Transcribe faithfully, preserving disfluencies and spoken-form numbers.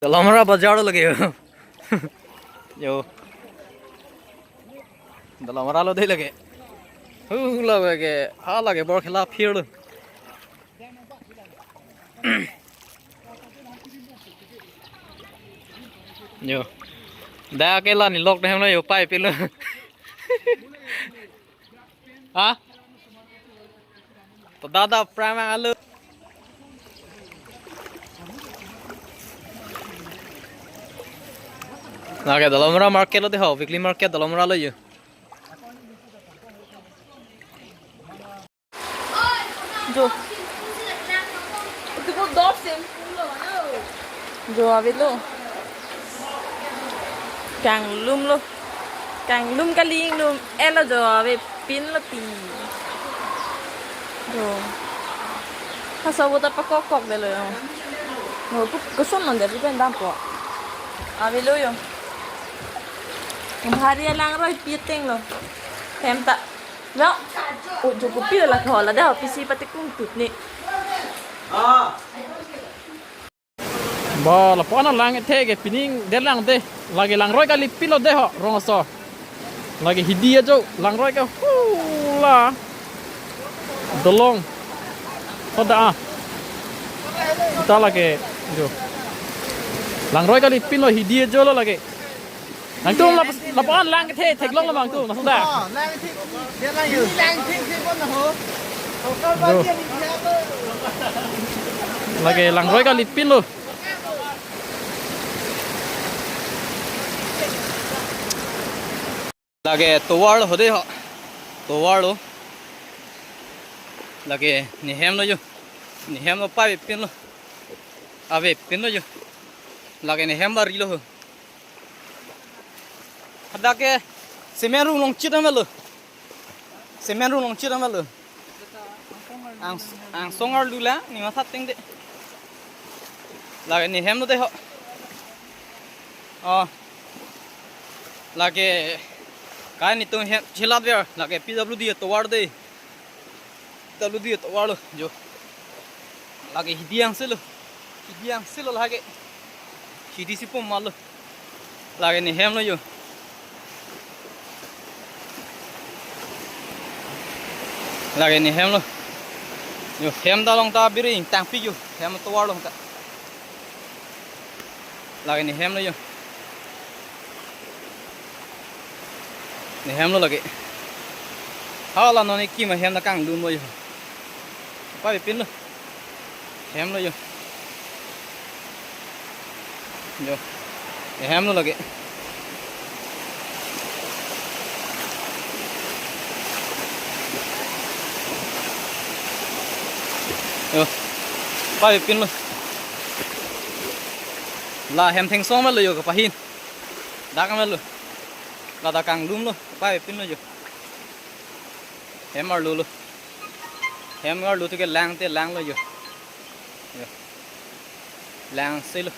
Dolamara bazar lo lake yo. Yo. Dolamara lo dei lake. Hu lake, ha lake bor khela phir lo. Yo. Dak ke la ne lok dam lo yo, pai pilo. Ha? To dada pramang alo. Lake Dolamara market lo dei ho, weekly market Dolamara lo yo. Jo. Itu ko dor sem. Jo, avelo. Kanglum lo. Kanglum kali inglum. Elo jo, avepin lo ti. Jo. Hasa vota pakokok dei lo yo. No, pu koson non dei, pu pen dampo. Avelo yo. Bhari alangroi pi ateng lo. Hem ta. No. O, jo kopi la ko la dei ho, pisi pati kung tut ni. Ba, lapu-an alang ethe ke pining dei lang dei. Lake langroi kalipin lo dei ho, rong aso. Lake hidi ajo, langroi ke hula. Dolong. Hoda ah. Ta lake, jo. Langroi kalipin lo, hidi ajo lo lake. Nangtum lap-, lapu-an lang kethe, theklong lo nangtum, nangtum ta. Oh, lang thik, dia lang yuk. Lang thik thik pon na ho. Lake langroi kalipin lo. Lake tovar lo ho dei ho. Tovar lo. Lake nehem lo yo. Nehem lo, pai pin lo. Avepin lo yo. Lake nehem bari lo ho. Hadak ke cement room longchit amelo. Cement room longchit amelo. Ang, angsong arlu la, ne matha teng dei. Lake nehem lo dei ho. Oh. Lake kai netum hem chelat ver, lake P W D tovar dei. P W D tovar lo, jo. Lake hidi angse lo. Hidi angse lo lake. Hidi si pom malo. Lake nehem lo yo. Lake nehem lo. Yo, hem ta long ta biri ingtang pi yo. Hem tovar lo ta. Lake nehem lo yo. Nehem lo lake. Hala non ekim ahem ta kanglum lo yo. Pai pin lo. Hem lo yo. Jo. Hem lo lake. Jo. Pai pin lo. La hem thengsong melo yo kapahin. Dak melo. Ladak kanglum lo. Pai pin lo yo. Hem arlo lo. Hem arlo tu ke lang te lang lo yo. Yo. Lang se lo.